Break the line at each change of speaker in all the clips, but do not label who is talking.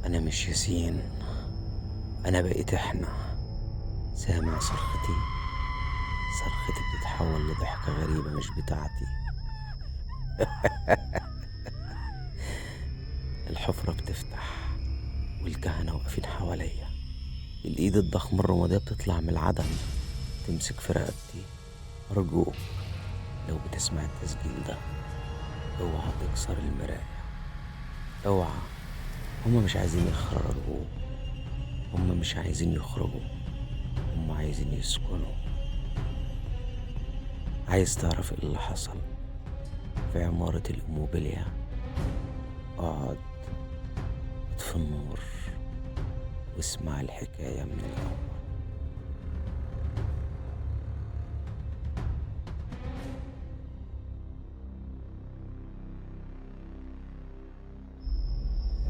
أنا مش ياسين، أنا بقيت إحنا. سامع صرختي؟ صرختي بتتحول لضحكة غريبة مش بتاعتي. الحفرة بتفتح والكهنة واقفين حواليا. الإيد الضخمة الرمادية بتطلع من العدم تمسك في رقبتي. أرجوك لو بتسمع التسجيل ده اوعى تكسر المراية، اوعى. هما مش عايزين يخرجوا، هما مش عايزين يخرجوا، هما عايزين يسكنوا. عايز تعرف ايه اللي حصل في عمارة الإيموبيليا؟ اقعد، اطفي النور، واسمع الحكاية من الأول.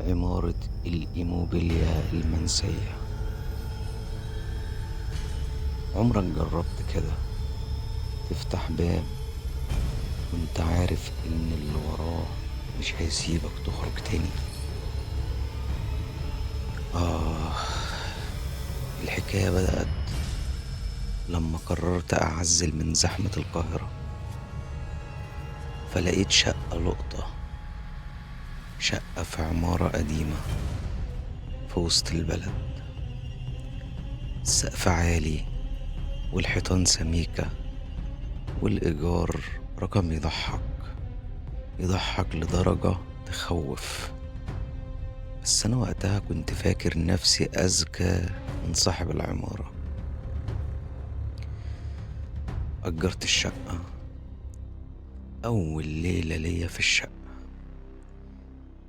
عمارة الإيموبيليا المنسية. عمرك جربت كده تفتح باب وانت عارف ان اللي وراه مش هيسيبك تخرج تاني؟ الحكاية بدأت لما قررت أعزل من زحمة القاهرة، فلقيت شقة لقطة، شقة في عمارة قديمة في وسط البلد. السقف عالي والحيطان سميكة والإيجار رقم يضحك يضحك لدرجة تخوف. بس أنا وقتها كنت فاكر نفسي أذكى من صاحب العمارة. أجرت الشقة. أول ليلة ليا في الشقة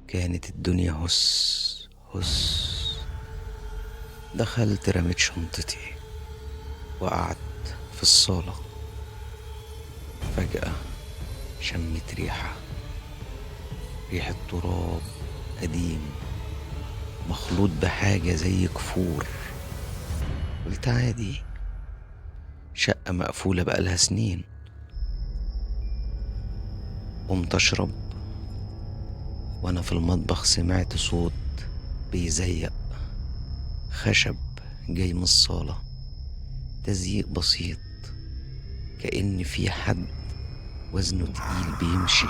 كانت الدنيا هس هس. دخلت رميت شنطتي وقعدت في الصالة. فجأة شميت ريحة تراب قديم مخلوط بحاجة زي كفور. قلت عادي، شقة مقفولة بقالها سنين. قمت أشرب وأنا في المطبخ سمعت صوت بيزيق خشب جاي من الصالة، تزييق بسيط كأن في حد وزنه تقيل بيمشي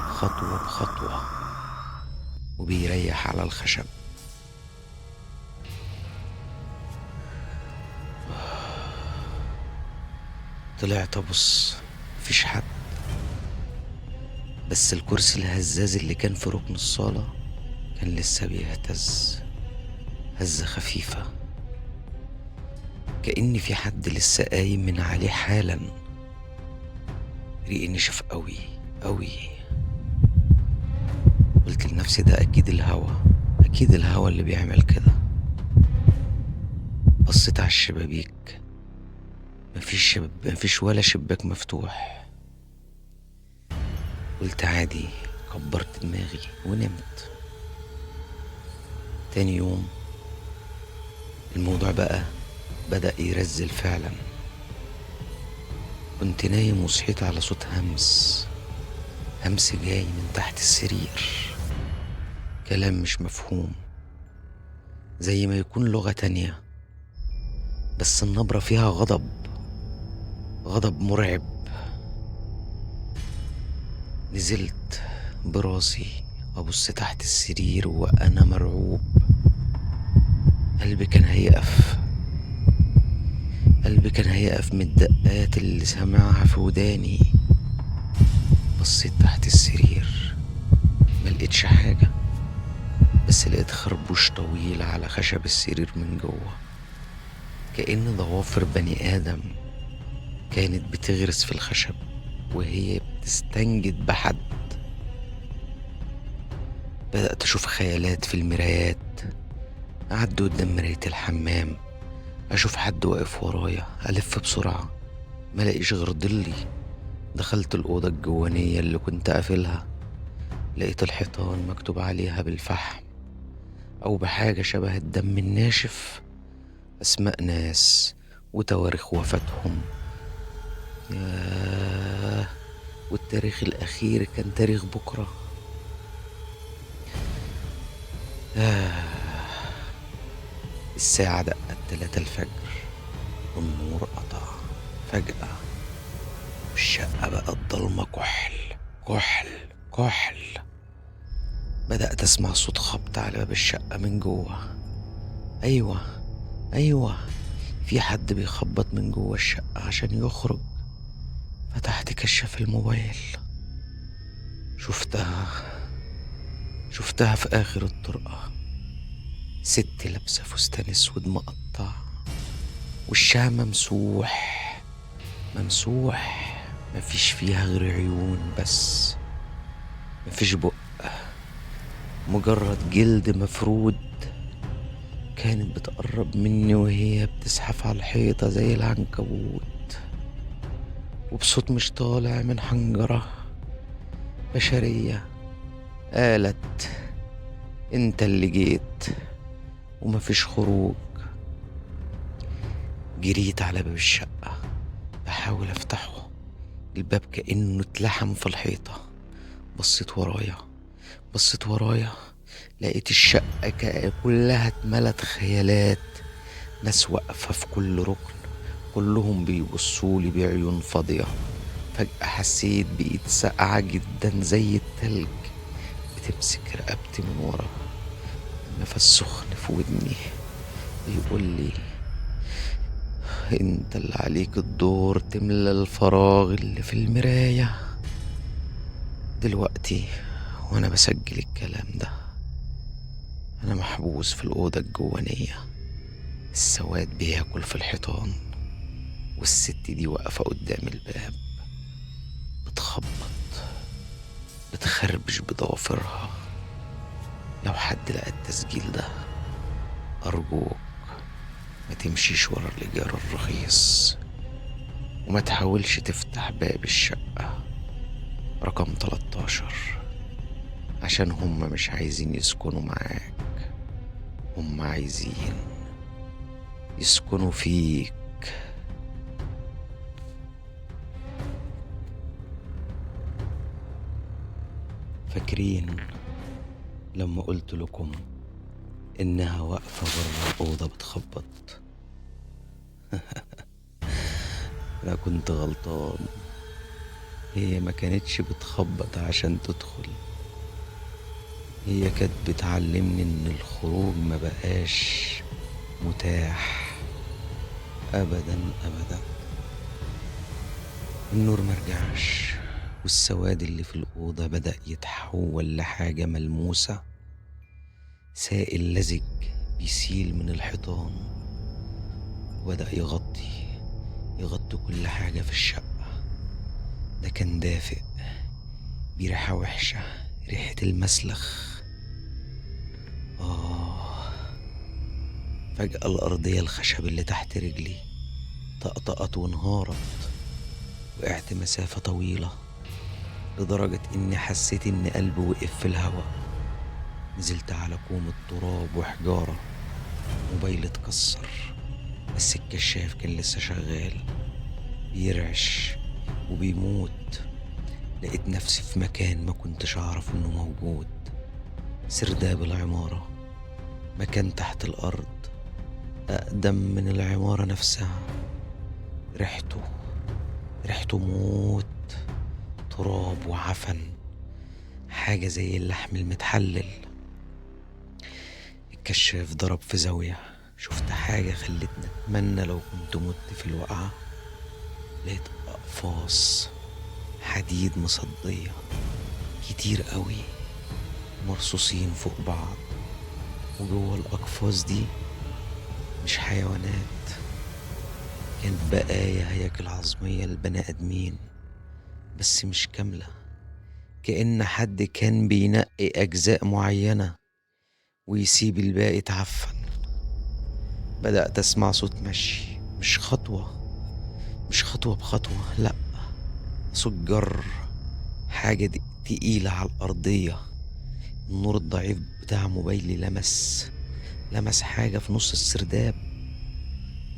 خطوة بخطوة وبيريح على الخشب. طلعت أبص، مفيش حد، بس الكرسي الهزاز اللي كان في ركن الصالة كان لسه بيهتز هزة خفيفة، كأن في حد لسه قايم من عليه حالا. ريقي نشف قوي قوي. قلت لنفسي ده أكيد الهوا، أكيد الهوا اللي بيعمل كده. بصيت على الشبابيك، مفيش ولا شباك مفتوح. قلت عادي، كبرت دماغي ونمت. تاني يوم الموضوع بقى بدأ يرزل فعلا. كنت نايم وصحيت على صوت همس، همس جاي من تحت السرير، كلام مش مفهوم، زي ما يكون لغة تانية، بس النبرة فيها غضب، غضب مرعب. نزلت براسي أبص تحت السرير وأنا مرعوب. قلبي كان هيقف، قلبي كان هيقف من الدقات اللي سمعها في وداني. بصيت تحت السرير ملقتش حاجة، بس لقيت خربوش طويل على خشب السرير من جوه، كأن ضوافر بني آدم كانت بتغرس في الخشب وهي بتستنجد بحد. بدأت أشوف خيالات في المرايات، أعدي قدام مراية الحمام أشوف حد واقف ورايا، ألف بسرعة ملاقيش غير ضلي. دخلت الأوضة الجوانية اللي كنت قافلها، لقيت الحيطان مكتوب عليها بالفحم أو بحاجة شبه الدم الناشف أسماء ناس وتواريخ وفاتهم. ياه، والتاريخ الأخير كان تاريخ بكرة. الساعة دقت 3 الفجر والنور قطع فجأة، والشقة بقت ضلمة كحل كحل كحل. بدأت أسمع صوت خبط على باب الشقة من جوه. أيوة في حد بيخبط من جوه الشقة عشان يخرج. فتحت كشاف الموبايل، شفتها في آخر الطرقة، ست لابسة فستان اسود مقطع، وشها ممسوح ممسوح، مفيش فيها غير عيون بس، مفيش بق، مجرد جلد مفرود. كانت بتقرب مني وهي بتزحف على الحيطة زي العنكبوت، وبصوت مش طالع من حنجرة بشرية قالت: انت اللي جيت ومفيش خروج. جريت على باب الشقة بحاول افتحه، الباب كأنه اتلحم في الحيطة. بصيت ورايا لقيت الشقة كلها اتملت خيالات، ناس واقفة في كل ركن، كلهم بيبصولي بعيون فاضية. فجأة حسيت بإيد ساقعة جدا زي التلج بتمسك رقبتي من ورا، نفس سخن في ودني بيقول لي: انت اللي عليك الدور تملى الفراغ اللي في المراية. دلوقتي وانا بسجل الكلام ده انا محبوس في الأوضة الجوانية، السواد بياكل في الحيطان، والست دي واقفة قدام الباب بتخبط بتخربش بضوافرها. لو حد لقى التسجيل ده أرجوك ما تمشيش ورا الإيجار الرخيص، وما تحاولش تفتح باب الشقة رقم 13، عشان هم مش عايزين يسكنوا معاك، هم عايزين يسكنوا فيك. فاكرين لما قلت لكم إنها واقفة برا الأوضة بتخبط؟ أنا كنت غلطان، هي ما كانتش بتخبط عشان تدخل، هي كانت بتعلمني إن الخروج ما بقاش متاح أبدا أبدا. النور مرجعش، والسواد اللي في الأوضة بدأ يتحول لحاجة ملموسة، سائل لزج بيسيل من الحيطان، وبدأ يغطي كل حاجة في الشقة. ده كان دافئ بريحة وحشة، ريحة المسلخ. فجأة الأرضية الخشب اللي تحت رجلي طقطقت وانهارت، وقعت مسافة طويلة لدرجة إني حسيت إن قلبي وقف في الهوا. نزلت على كوم التراب وحجارة، موبايلي اتكسر بس الكشاف كان لسه شغال بيرعش وبيموت. لقيت نفسي في مكان ما كنتش أعرف إنه موجود، سرداب العمارة، مكان تحت الأرض أقدم من العمارة نفسها. ريحته موت، تراب وعفن، حاجة زي اللحم المتحلل. الكشاف ضرب في زاوية، شفت حاجة خلتني أتمنى لو كنت مت في الوقعة. لقيت أقفاص حديد مصدية كتير قوي مرصوصين فوق بعض، وجوه الأقفاص دي مش حيوانات، كانت بقايا هياكل عظمية لبني آدمين، بس مش كاملة، كأن حد كان بينقي أجزاء معينة ويسيب الباقي اتعفن. بدأت أسمع صوت مشي، مش خطوة بخطوة، لأ، صوت جر حاجة تقيلة على الأرضية. النور الضعيف بتاع موبايلي لمس حاجة في نص السرداب،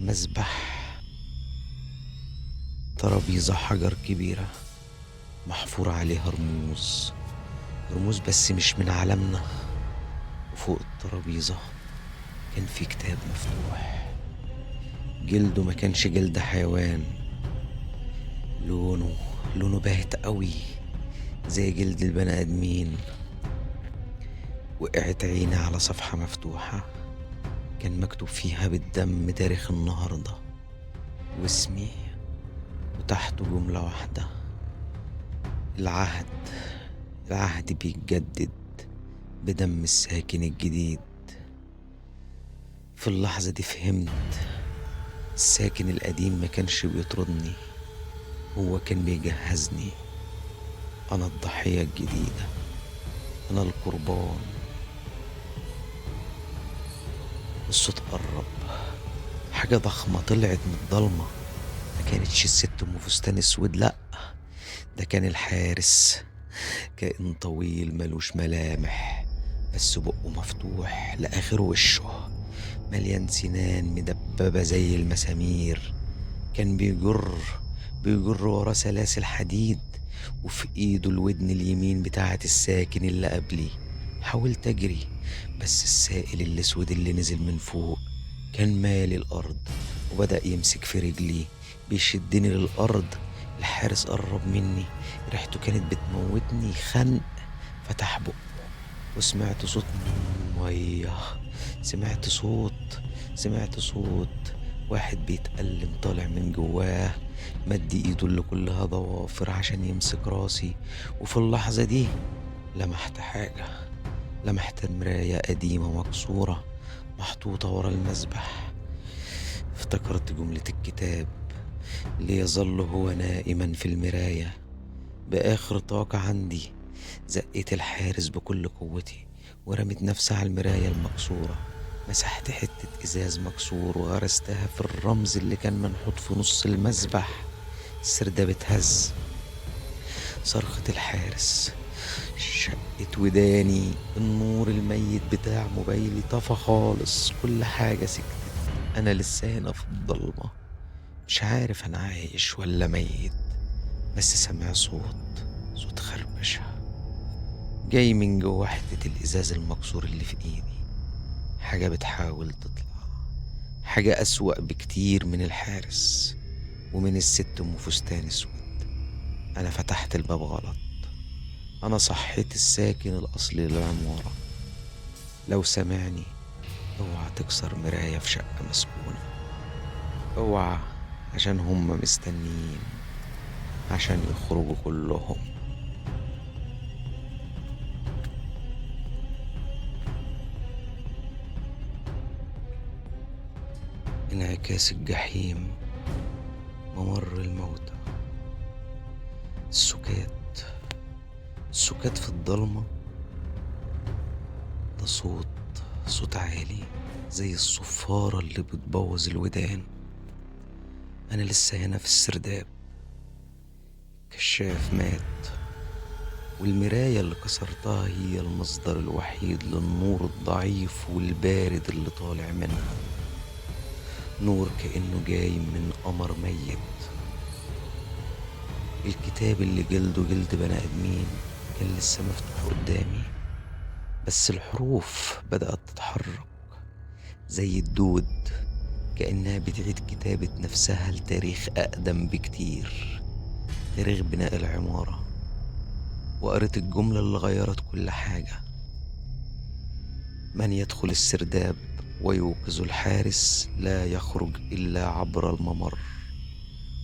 مسبح، ترابيزة حجر كبيرة محفور عليها رموز بس مش من عالمنا، وفوق وفوق الترابيزة كان في كتاب مفتوح. جلده ما كانش جلد حيوان، لونه باهت قوي زي جلد البني آدمين. وقعت عيني على صفحة مفتوحة كان مكتوب فيها بالدم تاريخ النهاردة واسمي، وتحته جملة واحدة: العهد بيتجدد بدم الساكن الجديد. في اللحظة دي فهمت الساكن القديم ما كانش بيطردني، هو كان بيجهزني. أنا الضحية الجديدة، أنا القربان. الصوت قرب، حاجة ضخمة طلعت من الضلمة. ما كانتش الست أم فستان اسود، لأ، ده كان الحارس. كائن طويل ملوش ملامح، بس بقه مفتوح لآخر وشه، مليان سنان مدببة زي المسامير. كان بيجر وراه سلاسل حديد، وفي ايده الودن اليمين بتاعة الساكن اللي قبلي. حاولت اجري، بس السائل الاسود اللي نزل من فوق كان مالي الارض وبدأ يمسك في رجلي، بيشدني للارض. الحارس قرب مني، ريحته كانت بتموتني خنق. فتح بقه وسمعت صوت ميه، سمعت صوت واحد بيتألم طالع من جواه، مد ايده اللي كلها ضوافر عشان يمسك راسي. وفي اللحظة دي لمحت حاجة، لمحت مراية قديمة مكسورة محطوطة ورا المسبح. افتكرت جملة الكتاب: ليظل هو نائما في المراية. بآخر طاقة عندي زقيت الحارس بكل قوتي ورميت نفسي على المراية المكسورة. مسحت حتة إزاز مكسور وغرستها في الرمز اللي كان منحوت في نص المسبح. السردة بتهز، صرخة الحارس شقت وداني، النور الميت بتاع موبايلي طفى خالص، كل حاجة سكتت. أنا لسه هنا في الضلمة، مش عارف أنا عايش ولا ميت، بس سامع صوت خربشة جاي من جوه حتة الإزاز المكسور اللي في إيدي. حاجة بتحاول تطلع، حاجة أسوأ بكتير من الحارس ومن الست أم فستان أسود. أنا فتحت الباب غلط، أنا صحيت الساكن الأصلي للعمارة. لو سمعني اوعى تكسر مراية في شقة مسكونة، اوعى، عشان هم مستنيين عشان يخرجوا كلهم. انعكاس الجحيم، ممر الموتى، السكات في الضلمة. ده صوت عالي زي الصفارة اللي بتبوظ الودان. أنا لسه هنا في السرداب، الكشاف مات، والمراية اللي كسرتها هي المصدر الوحيد للنور الضعيف والبارد اللي طالع منها، نور كأنه جاي من قمر ميت. الكتاب اللي جلده جلد بني آدمين كان لسه مفتوح قدامي، بس الحروف بدأت تتحرك زي الدود، كأنها بتعيد كتابة نفسها لتاريخ أقدم بكتير، تاريخ بناء العمارة. وقريت الجملة اللي غيرت كل حاجة: من يدخل السرداب ويوقظ الحارس لا يخرج إلا عبر الممر،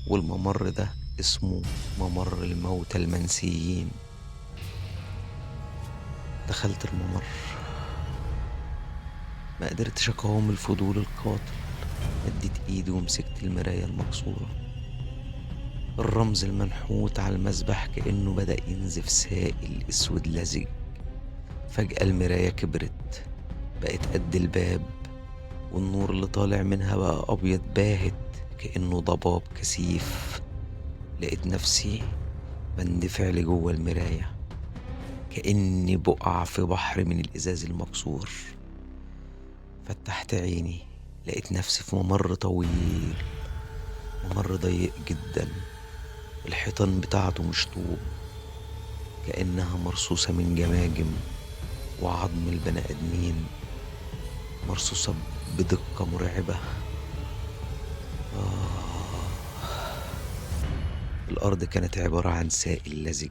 والممر ده اسمه ممر الموتى المنسيين. دخلت الممر، ما قدرتش أقاوم الفضول القاتل. مديت ايدي ومسكت المراية المكسورة، الرمز المنحوت على المسبح كأنه بدأ ينزف سائل اسود لزج. فجأة المراية كبرت، بقت قد الباب، والنور اللي طالع منها بقى أبيض باهت كأنه ضباب كثيف. لقيت نفسي بندفع لجوه المراية كأني بقع في بحر من الإزاز المكسور. فتحت عيني، لقيت نفسي في ممر طويل، ممر ضيق جدا، الحيطان بتاعته مش طوب، كأنها مرصوصة من جماجم وعظم البني آدمين مرصوصة بدقة مرعبة. الأرض كانت عبارة عن سائل لزج،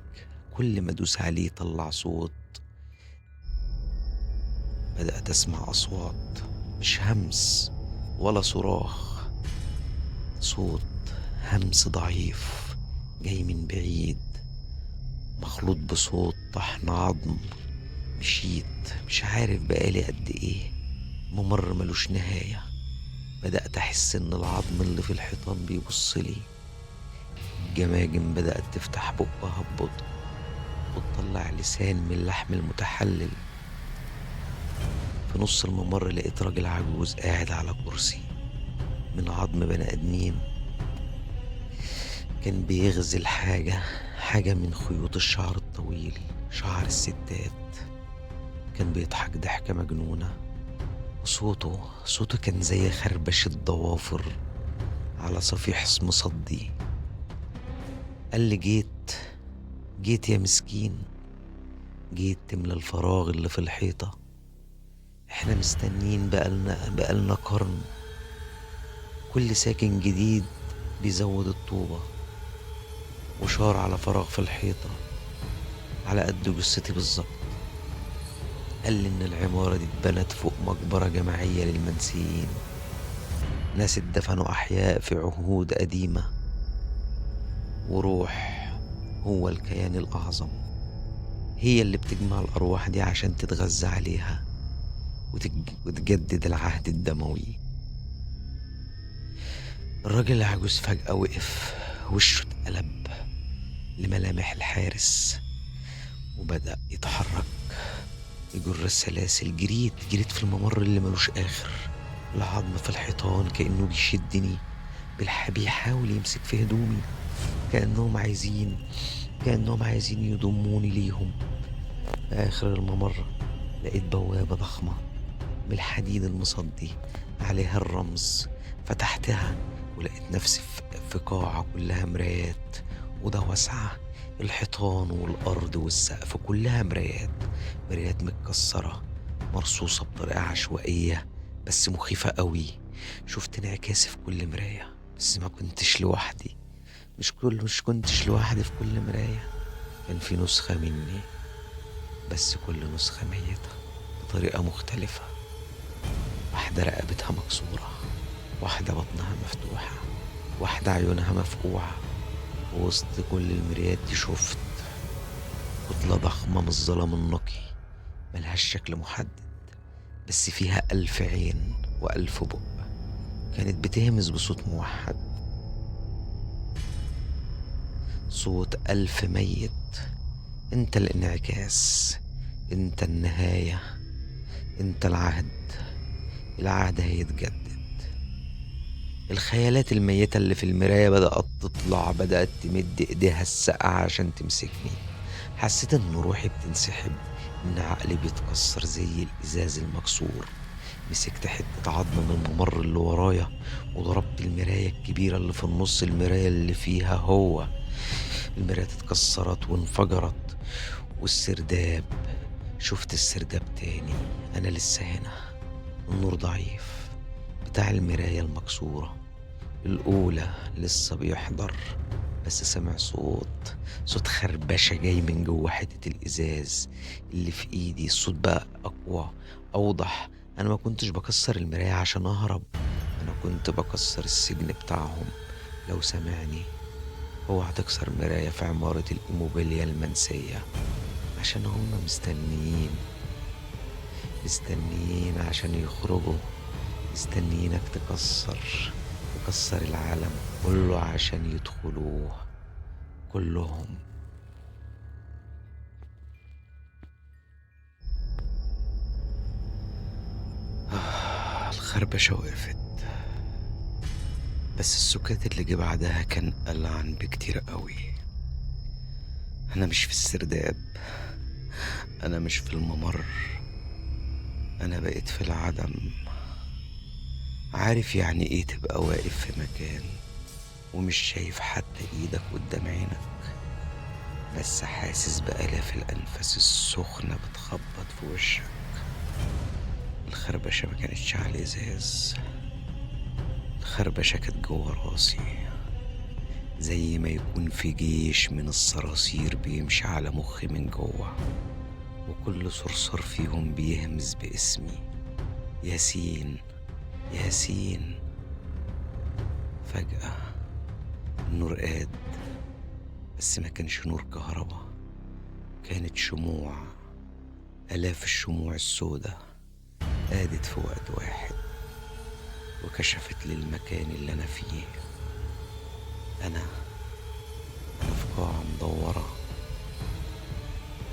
كل ما دوس عليه طلع صوت. بدأت أسمع أصوات، مش همس ولا صراخ، صوت همس ضعيف جاي من بعيد مخلوط بصوت طحن عظم. مشيت مش عارف بقالي قد ايه، ممر ملوش نهاية. بدأت أحس إن العظم اللي في الحيطان بيبصلي. الجماجم بدأت تفتح بقها ببطء وتطلع لسان من اللحم المتحلل. في نص الممر لقيت راجل عجوز قاعد على كرسي من عظم بني آدمين. كان بيغزل حاجة من خيوط الشعر الطويل، شعر الستات. كان بيضحك ضحكة مجنونة، وصوته كان زي خربشة ضوافر على صفيح مصدي. قال لي جيت يا مسكين، جيت تملى الفراغ اللي في الحيطة. احنا مستنيين بقالنا قرن. كل ساكن جديد بيزود الطوبة. وشار على فراغ في الحيطة على قد جثتي بالظبط. قال لي إن العمارة دي اتبنت فوق مقبرة جماعية للمنسيين، ناس اتدفنوا أحياء في عهود قديمة، وروح هو الكيان الأعظم، هي اللي بتجمع الأرواح دي عشان تتغذى عليها وتجدد العهد الدموي. الراجل العجوز فجأة وقف، وشه اتقلب لملامح الحارس وبدأ يتحرك يجر السلاسل. جريت في الممر اللي ملوش آخر. العظم في الحيطان كأنه بيشدني، بيحاول يمسك في هدومي، كأنهم عايزين يضموني ليهم. في آخر الممر لقيت بوابة ضخمة من الحديد المصدي عليها الرمز. فتحتها ولقيت نفسي في قاعة كلها مرايات، وده واسعة، الحيطان والأرض والسقف كلها مرايات، مرايات متكسرة مرصوصة بطريقة عشوائية بس مخيفة قوي. شفت انعكاسي في كل مراية، بس ما كنتش لوحدي، مش كنتش لوحدي في كل مراية. كان في نسخة مني، بس كل نسخة ميتة بطريقة مختلفة. واحدة رقبتها مكسورة، واحدة بطنها مفتوحة، واحدة عيونها مفقوعة. وسط كل المرايات دي شفت كتلة ضخمة من الظلام النقي، ملهاش شكل محدد، بس فيها 1000 عين و1000 بق. كانت بتهمس بصوت موحد، صوت 1000 ميت. انت الانعكاس، انت النهاية، انت العهد، العهد هيتجدد. الخيالات الميتة اللي في المراية بدأت تطلع، بدأت تمد ايديها الساقعة عشان تمسكني. حسيت ان روحي بتنسحب، ان عقلي بيتكسر زي الازاز المكسور. مسكت حتة عظم من الممر اللي ورايا وضربت المراية الكبيرة اللي في النص، المراية اللي فيها هو. المراية اتكسرت وانفجرت، والسرداب، شفت السرداب تاني. انا لسه هنا. النور ضعيف بتاع المراية المكسورة الأولى لسه بيحضر، بس سمع صوت خربشة جاي من جوه حتة الإزاز اللي في إيدي. الصوت بقى أقوى، أوضح. أنا ما كنتش بكسر المراية عشان أهرب، أنا كنت بكسر السجن بتاعهم. لو سمعني هو هتكسر مراية في عمارة الإيموبيليا المنسية، عشان هم مستنيين عشان يخرجوا، مستنيينك تكسر العالم كله عشان يدخلوه كلهم. الخربشة وقفت، بس السكات اللي جه بعدها كان ألعن بكتير قوي. أنا مش في السرداب، أنا مش في الممر، أنا بقيت في العدم. عارف يعني إيه تبقى واقف في مكان ومش شايف حتى إيدك قدام عينك؟ بس حاسس بآلاف الأنفاس السخنة بتخبط في وشك. الخربشة ما كانتش على الإزاز، الخربشة كانت جوه راسي، زي ما يكون في جيش من الصراصير بيمشي على مخي من جوه، وكل صرصار فيهم بيهمس باسمي: ياسين، ياسين. فجأة النور قاد، بس ما كانش نور كهرباء، كانت شموع، آلاف الشموع السوداء قادت في وقت واحد وكشفت للمكان اللي أنا فيه. أنا في قاعة مدورة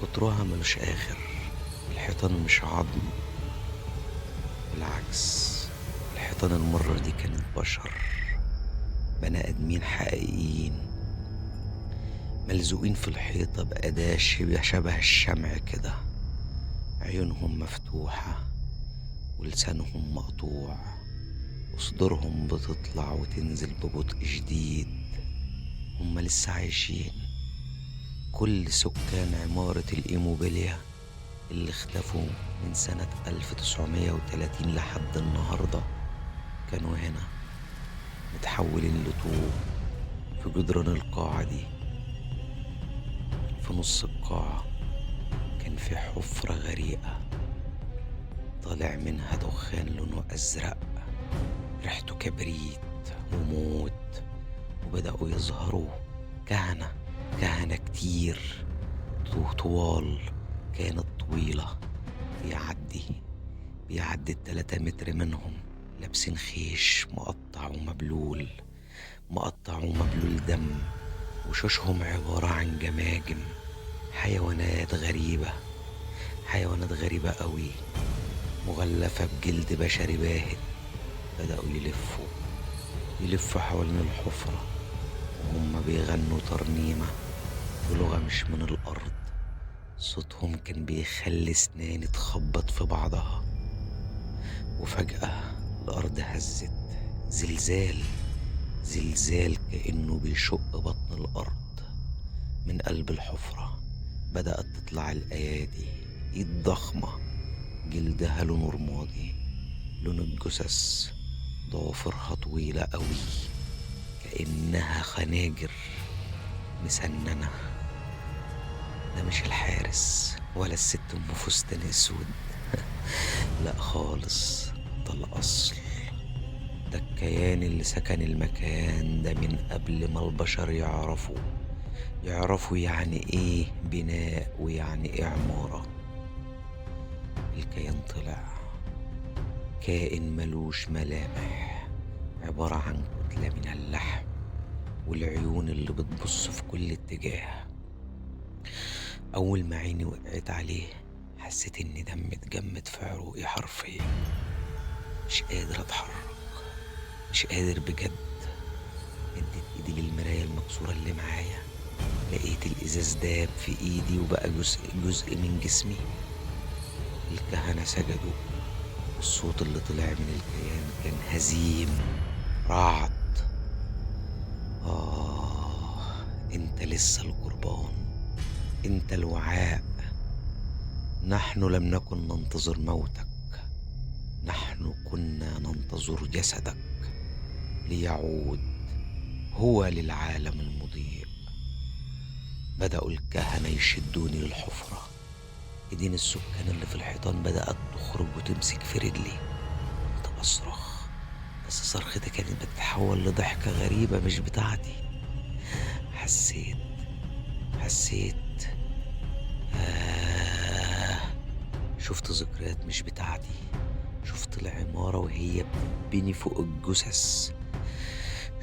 قطرها ملوش آخر، الحيطان مش عظم، بالعكس الحيطان المرة دي كانت بشر، بني آدمين حقيقيين ملزوقين في الحيطة بأداة شبه الشمع كده، عيونهم مفتوحة ولسانهم مقطوع وصدورهم بتطلع وتنزل ببطء شديد. هم لسه عايشين. كل سكان عمارة الإيموبيليا اللي اختفوا من سنة 1930 لحد النهاردة كانوا هنا، متحولين لطوب في جدران القاعة دي. في نص القاعة كان في حفرة غريقة طالع منها دخان لونه أزرق، ريحته كبريت وموت، وبدأوا يظهروا كهنة كتير طوال، كانت طويلة بيعدي 3 متر منهم، لابسين خيش مقطع ومبلول، مقطع ومبلول دم، وشوشهم عبارة عن جماجم، حيوانات غريبة، حيوانات غريبة قوي مغلفة بجلد بشري باهت. بدأوا يلفوا حوالين الحفرة وهم بيغنوا ترنيمة بلغة مش من الأرض. صوتهم كان بيخلي سناني تخبط في بعضها. وفجأة الأرض هزت، زلزال كأنه بيشق بطن الأرض. من قلب الحفرة بدأت تطلع الأيادي، إيد ضخمة جلدها لونه رمادي، لون الجثث، ضوافرها طويلة قوي كأنها خناجر مسننة. ده مش الحارس ولا الست أم فستان أسود، لا خالص، ده الأصل، ده الكيان اللي سكن المكان ده من قبل ما البشر يعرفوا يعني إيه بناء ويعني إيه عمارة. الكيان طلع كائن ملوش ملامح، عبارة عن كتلة من اللحم والعيون اللي بتبص في كل اتجاه. أول ما عيني وقعت عليه حسيت إن دمي اتجمد في عروقي حرفيا، مش قادر أتحرك، مش قادر بجد. مديت إيدي للمراية المكسورة اللي معايا، لقيت الإزاز داب في إيدي وبقى جزء من جسمي. الكهنة سجدوا، والصوت اللي طلع من الكيان كان هزيم، رعد. انت لسه القربان، انت الوعاء. نحن لم نكن ننتظر موتك، نحن كنا ننتظر جسدك ليعود هو للعالم المضيء. بدأوا الكهنة يشدوني للحفرة. ايدين السكان اللي في الحيطان بدأت تخرج وتمسك في رجلي. كنت بصرخ، بس صرختي كانت بتتحول لضحكة غريبة مش بتاعتي. حسيت شفت ذكريات مش بتاعتي. شفت العمارة وهي بتبني فوق الجثث،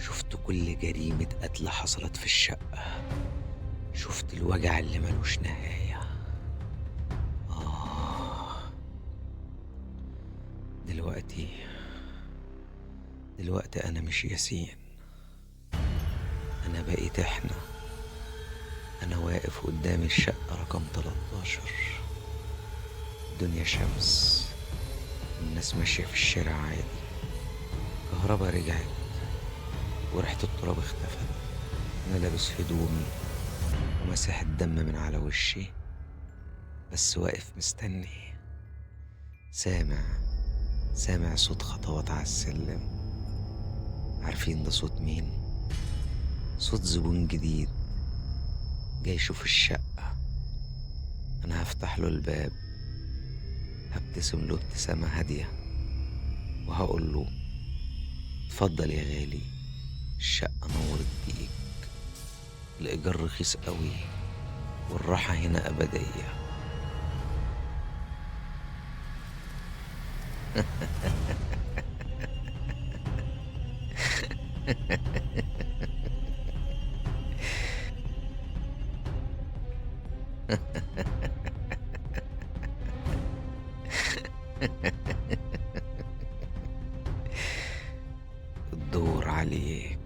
شفت كل جريمة قتل حصلت في الشقة، شفت الوجع اللي ملوش نهاية. دلوقتي أنا مش ياسين، أنا بقيت إحنا. أنا واقف قدام الشقة رقم 13، الدنيا شمس والناس ماشية في الشارع عادي، كهربا رجعت وريحة التراب اختفت. أنا لابس هدومي ومسح الدم من على وشي، بس واقف مستني. سامع صوت خطوات على السلم. عارفين ده صوت مين؟ صوت زبون جديد جاي يشوف الشقة. أنا هفتح له الباب، هبتسم له ابتسامة هادية وهقول له اتفضل يا غالي، الشقة نورت بيك، الإيجار رخيص قوي والراحة هنا أبدية. الدور عليك.